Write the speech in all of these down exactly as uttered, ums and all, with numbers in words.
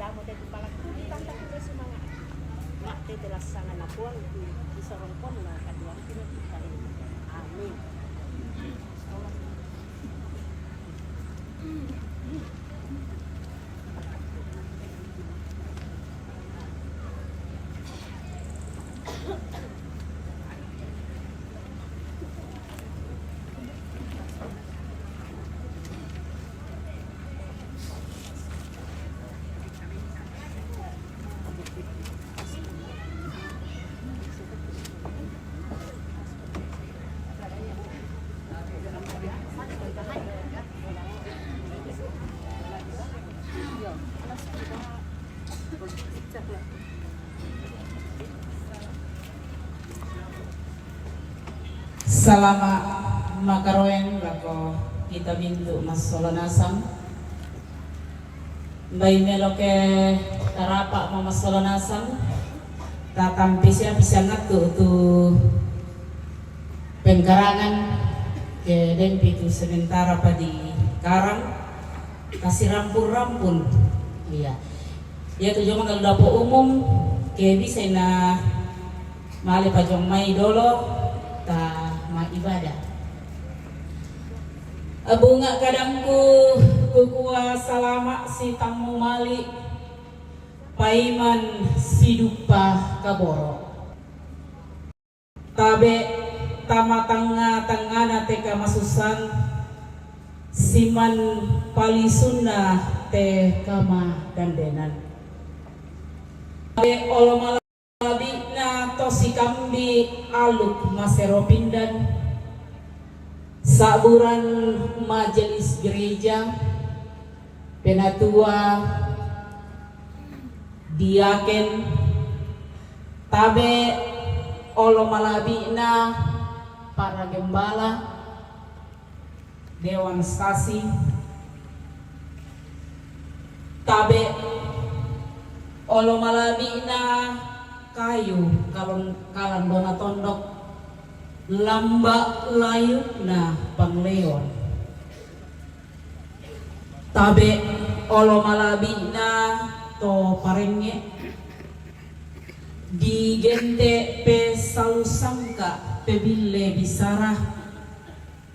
Amo te tu palaku di tanta tu sumanga. Mak te tu lasanga na Puang di, di sorong pon na kaduang tu na kita ini. Amin. Salama makaroeng lako kita mintu massola nasang. Mbai melo ke tarapa mo massola nasang, tatampi sia pisiangattu tu pengkarangan ke deng pi tu sementara pa di karang, kasi rampun-rampun. Iya. Iya tu jong dapo umum ke bisa na male pajong mai dolo ta ma ibadah. Bunga kadangku, kukua salama si tammu mali paiman siduppa kaboro. Tabe tama tangnga-tangngana te kamasusan, siman palisunna te kamadandenan. Tabe olo malabi'na to sikambi aluk masero pindan, saburan majelis gereja, penatua, diaken, tabe olo malabi'na para gembala, dewan stasi, tabe olo malabi'na kayu kalon-, kalandona tondok, lamba layukna pangleon. Tabe olo malabi'na to parengnge, digente pesau sangka pebille bisara,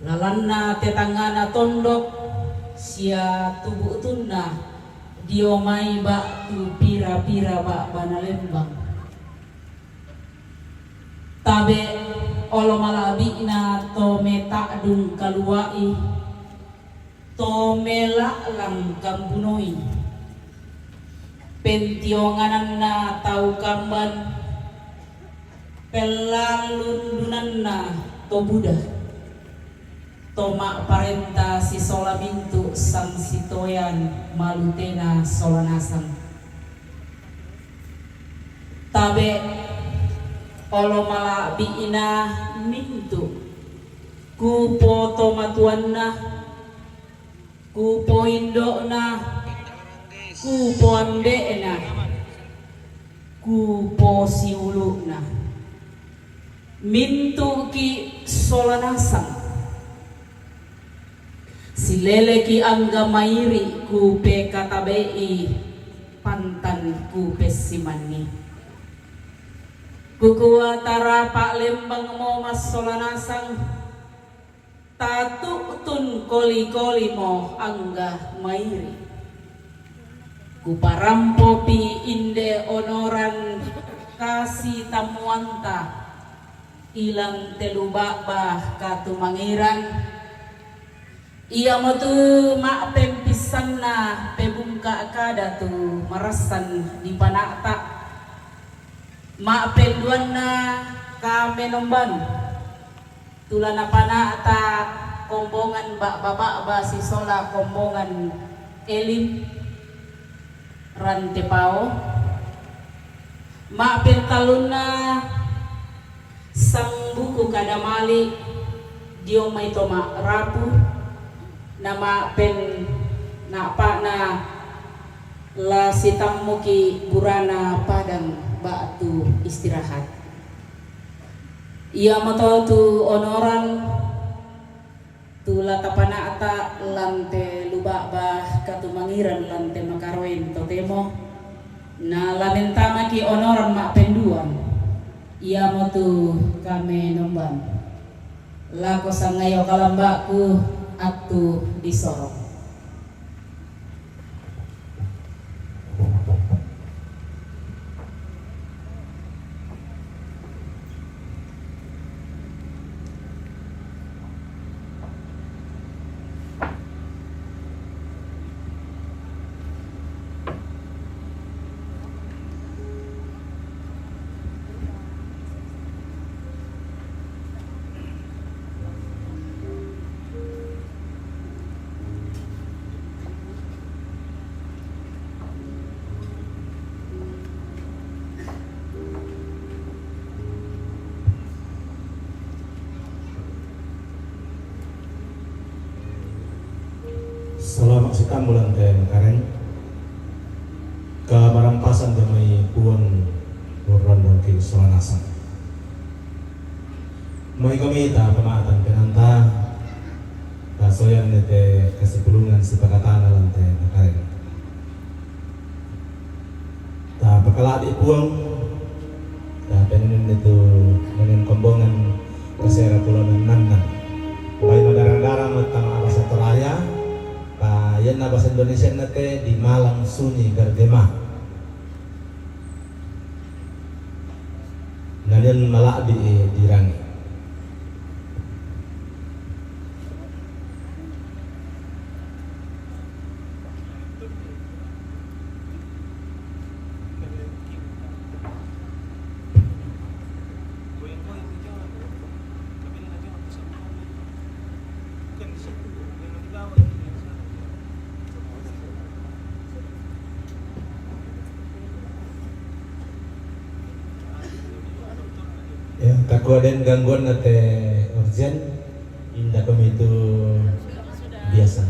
lalanna tetangngana tondok sia tubu'tunna dio mai ba'tu pira-pira ba'bana lembang. Tabe olo malabi'na to meta'dung kalua'i, to mela'lang gambunoi, pentiongananna tau kamban, pellalundunanna to buda, to ma'parenta sisola mintu sangsitoyan malutena sola nasang. Tabe olo malabi'na mintu, kupotomatuanna, kupoindo'na, kupoambe'na, kuposiulu'na. Mintu'ki sola nasang. Sileleki angga mairi kupekatabe'i pantan kupessimanni. Kukua tarapa lembangmo massola nasang, tatu'tun koli-kolimo angga mairi. Kuparampopi inde onoran kasitammuanta, ilang telu ba'ba katumangiran, iamotu ma'pempissanna pebungka kada tu marassan di pana'ta, ma'penduanna kamenomban, tulana pana'ta kombongan ba'ba-ba'ba sisola kombongan Elim, Rantepao, ma'pentallunna sang buku kada mali dio mai to ma'rapu, na ma'pen-, na'pa'na la sitammuki burana padang ba'tu istirahat. Iamoto tu onoran tu la tapana'ta lan te luba'ba katumangiran lan te makaroen totemo, Na la mentamaki onoran ma'penduan, iamotu kamenomban. Lako sangayo kalamba'ku attu di soro. Salama' sitambulan te Makareng. Kamarampasan te mai Puang, urrondongki' sola nasang. Mai kami ta pama'tan penanta, tasoyan ne te kasipulungan sipakatana lan te Makareng. Ta pakala'bi' Puang, ta penenen ne tu menen kombongan kasera pulo nannanna. Bai madarang-darang mattama' basa Toraja, ta iyanna basa Indonesia na te di Malang Sunyi Bergema. Nanian mala'bi' dirangi. Ya, takua den gangguan na te urgen, inda kami tu biasa.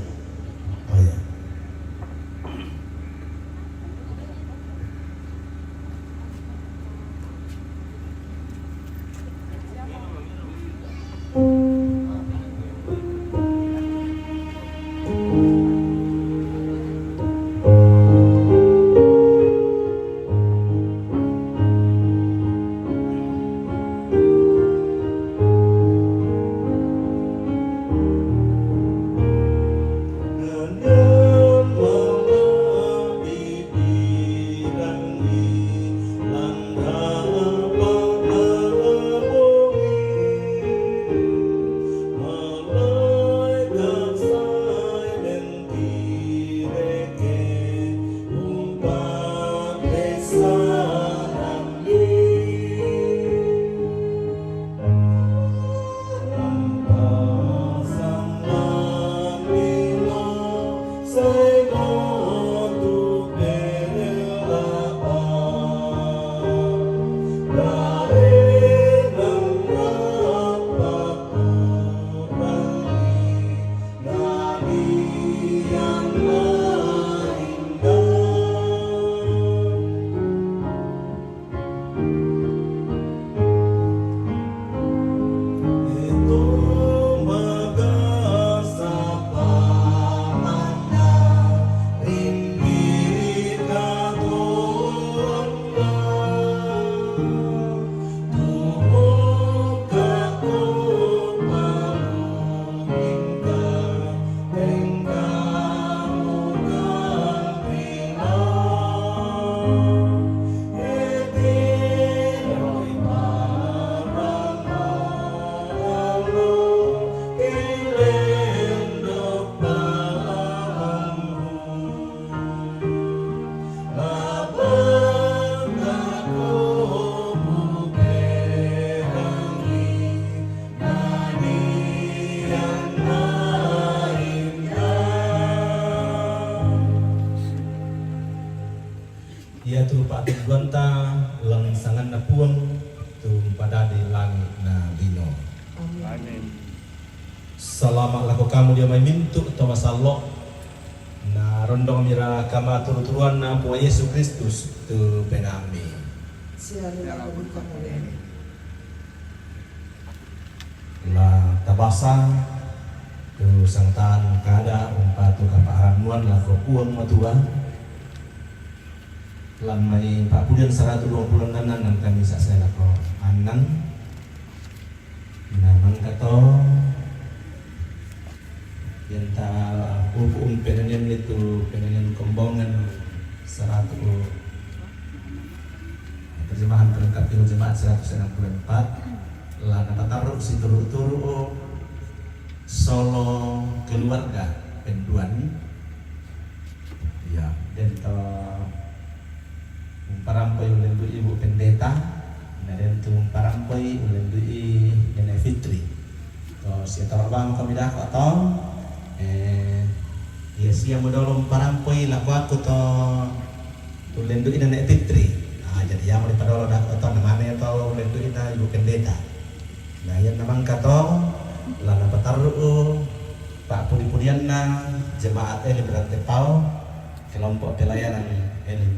Oh ya. Iatu pa'tunduanta lan sanganNa Puang tu umpadadi langi' na lino. Amin. Salama' lako kamu dio mai mintu' to masallo', na rondongmira kamaturu-turuanNa Puang Yesu Kristus tu penaammi. Sialu lako kamu dio. La tabasa tu sangtan kada umpatu kapa'rannuan lako Puang Matua. Lammai pa'pudian saratu duangpulo annan, annan kami sa'se lako annan. Na mangkato yanta upu umpenanian itu penanian kombongan saratu, terjemahan pelengkap itu jemaat seratus enam puluh empat, la napatarru' situru-turu solo keluarga penduan. Ya, dento umparampoi ullendu'i Ibu Pendeta, na dento umparampoi ullendu'i Nenek Fitri. To sia toro' bang kami dako to, eh, iya sia modolo umparampoi lako aku to ullendu'i Nenek Fitri. Ah, jadi iya mo dipadolo dako to, na mane to ullendu'i na Ibu Pendeta. Na iyanna mangkato la napatarru'u pa'pudi-pudianna jemaat Elim Rantepao, kelompok pelayanan Elim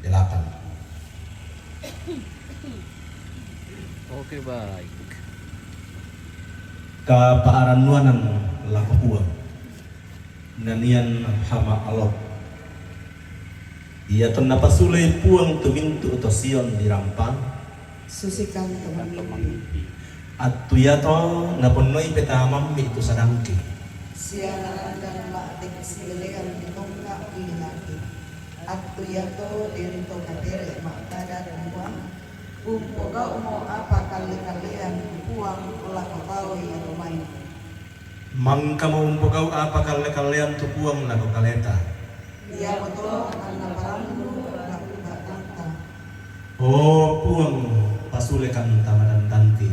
delapan. Oke, baik. Kapa'rannuanan lako Puang. Nanian hama' alok. Ia tonna pasulei Puang tu mintu' to Sion dirampa. Susikan to mangngimpi. Attu iato naponnoi petamammi tu sadangki. Sia narandang la'tek silelean di tongka' ri laki. Attu iato dento katere' ma'kada, kumua, umpogau'mo apa kalle-kallean Puang lako tau ia rumaeng. Mangkamo umpogau' apa kalle-kallean tu Puang lako kaleta. Iamoto anna parallu lako batanta. O Puang, pasulekan tama dantanti.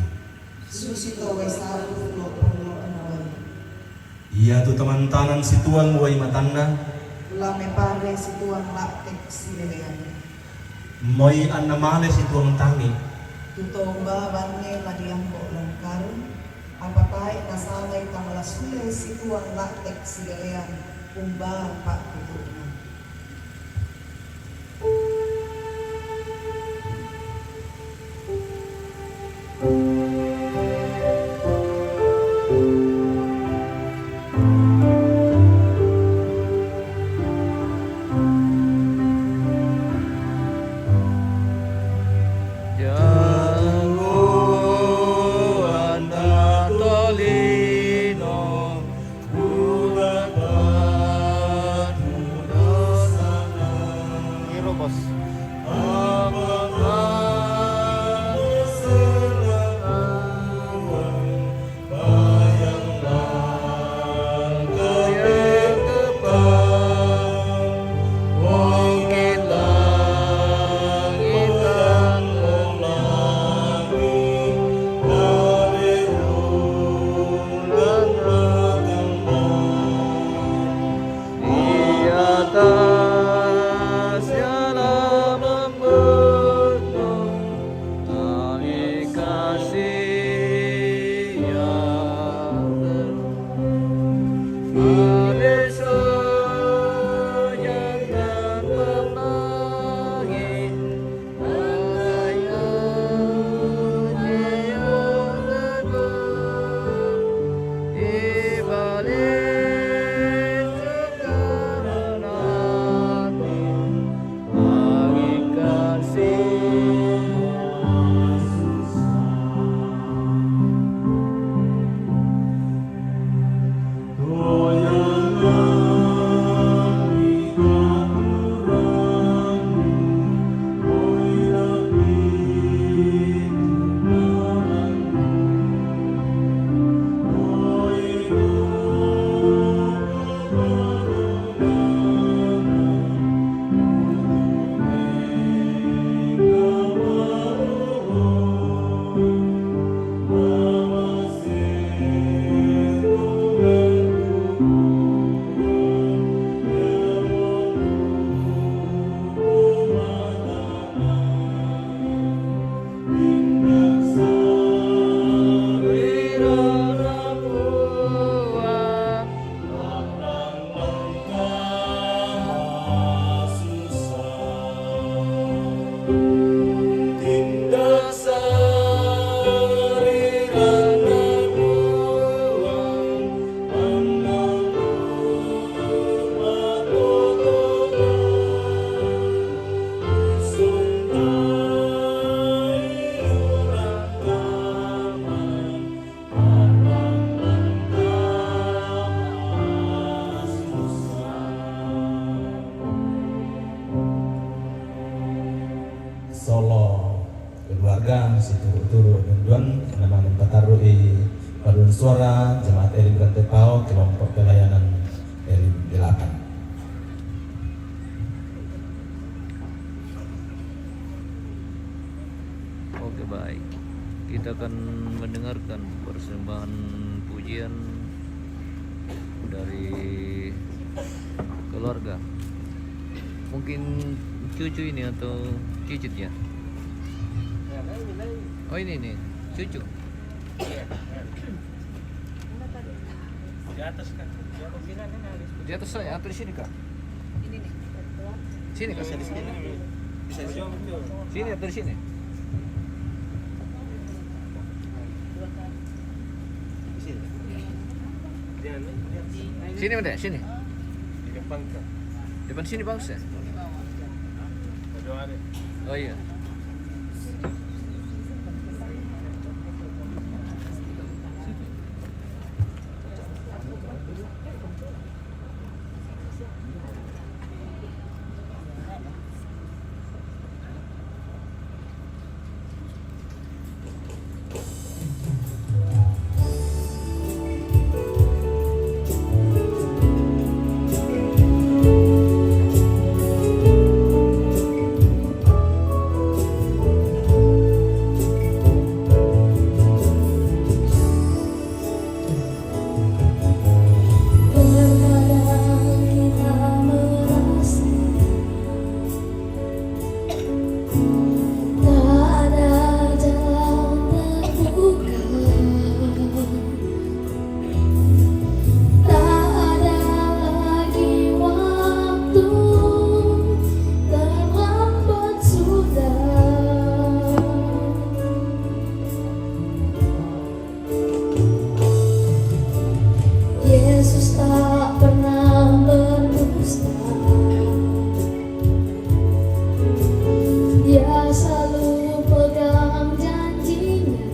Susito uai salu loppo-loppo uai. Iatu tamantanan situang uai matanna. La mepare situang la'tek silelean. Moi anna male situang tangi'. Tu tomba banne la diambo' longkarung, apa tae' nasalai tang la sule situang la'tek silelean umba pa'tutu'na. Jagoanna tolino, buka batu dosana. Iro, Bos. Apa Di atas segala Gang situru-turu dunduan, nama patarui paduan suara jemaat Elim Rantepao, kelompok pelayanan Elim delapan. Oke, baik. Kita akan mendengarkan persembahan pujian dari keluarga. Mungkin cucu ini atau cicit ya? Oh, ini nih, cucu. Di atas, Kak. Di atas saya, atau di sini, Kak? Ini nih. Sini, Kak. Bisa di sini. Bisa di sini. Sini atau di sini? Di sini. Sini, Bunda, sini. Di depan, Kak. Depan sini, Bang, saya. Oh, iya. Terkadang kita merasa tak ada jalan terbuka, tak ada lagi waktu, terlambat sudah. Yesus tak pernah berdusta. Dia selalu pegang janjinya.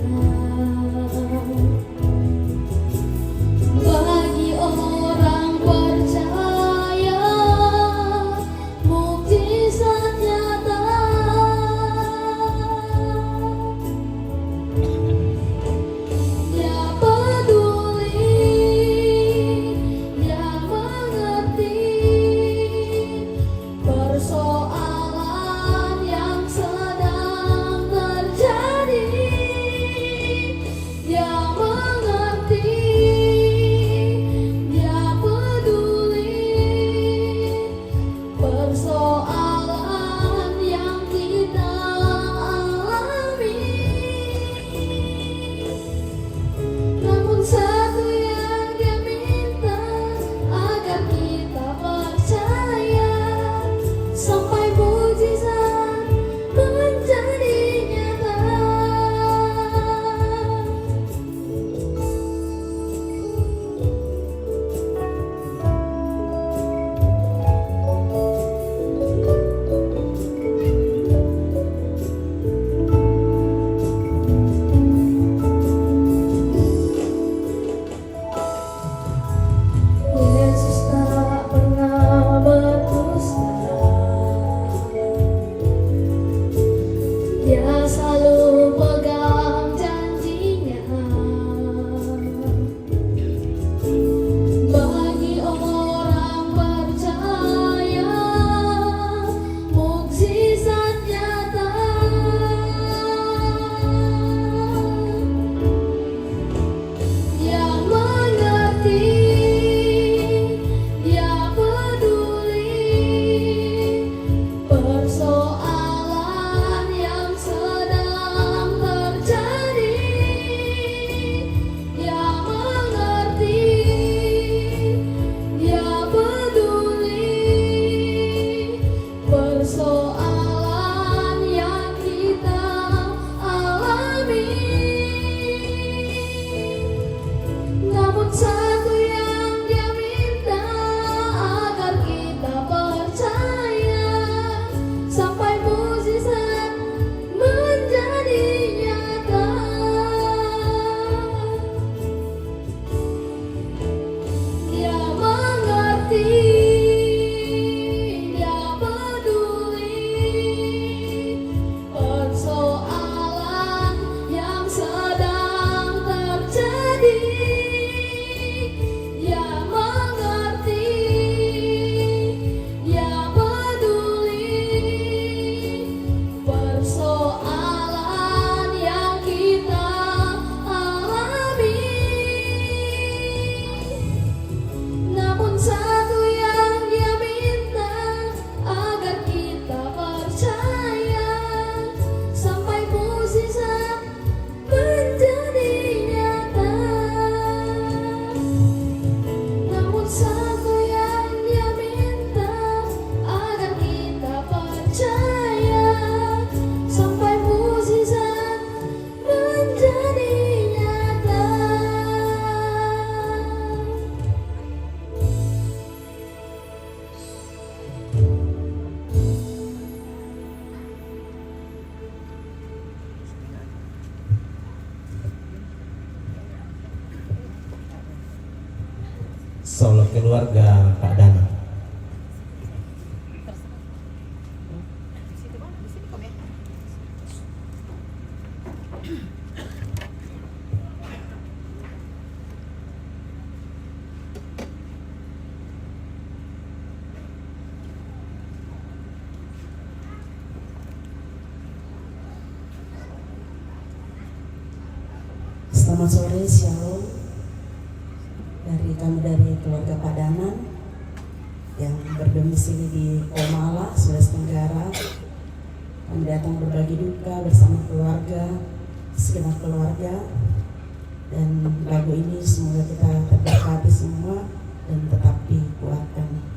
Bagi orang percaya, mukjizat nyata. Dia peduli, Dia mengerti persoalan yang sedang terjadi. Dia mengerti, Dia peduli persoalan yang kita alami. Namun satu yang Dia minta, agar kita percaya sampai mujizat menjadi nyata. Yesus tak pernah berdusta. Dia selalu pegang janjinya. Bagi orang percaya, mukjizat nyata. Dia mengerti, Dia peduli persoalan yang sedang terjadi. Dia mengerti, Dia peduli persoalan yang kita alami. Namun satu yang Dia minta, agar kita percaya sampai mujizat menjadi nyata. Dia mengerti, Dia peduli, persoalan Percaya sampai mujizat menjadi nyata. Solo keluarga Pak Danang. Selamat sore, Shalom. Dari kami, dari keluarga Pak Danang yang berdomisili di Komala, Sulawesi Tenggara. Kami datang berbagi duka bersama keluarga, segenap keluarga. Dan lagu ini semoga kita terberkati semua dan tetap dikuatkan.